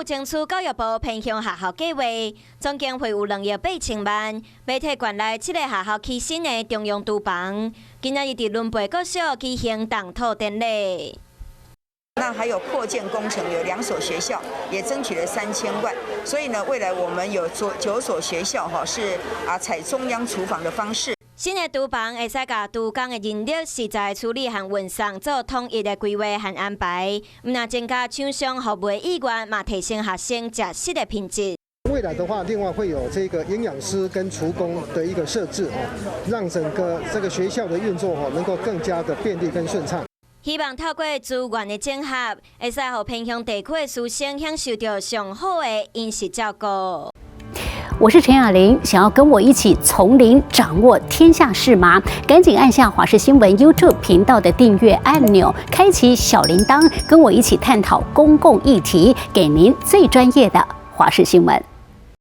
府爭取教育部偏鄉學校計畫，總經費有2億8千萬，欲替縣內七个學校起新的中央廚房。今仔日佇崙背國小舉行動土典禮。那還有擴建工程，有兩所學校也爭取了3000萬，所以呢，未來我們有9所學校哈是啊採中央廚房的方式。新的廚房會使共廚工的人力、食材處理和運送做統一的規劃和安排，毋但增加廠商服務意願，嘛提升學生食食的品質。未來的話，另外會有這個營養師跟廚工的一個設置哦，讓整個這個學校的運作哦能夠更加的便利跟順暢。希望透過資源的整合，會使予偏鄉地區的師生享受著上好的飲食照顧。我是陳雅玲，想要跟我一起從零掌握天下事嗎？趕緊按下華視新聞 YouTube 頻道的訂閱按鈕，開啟小鈴鐺，跟我一起探討公共議題，給您最專業的華視新聞。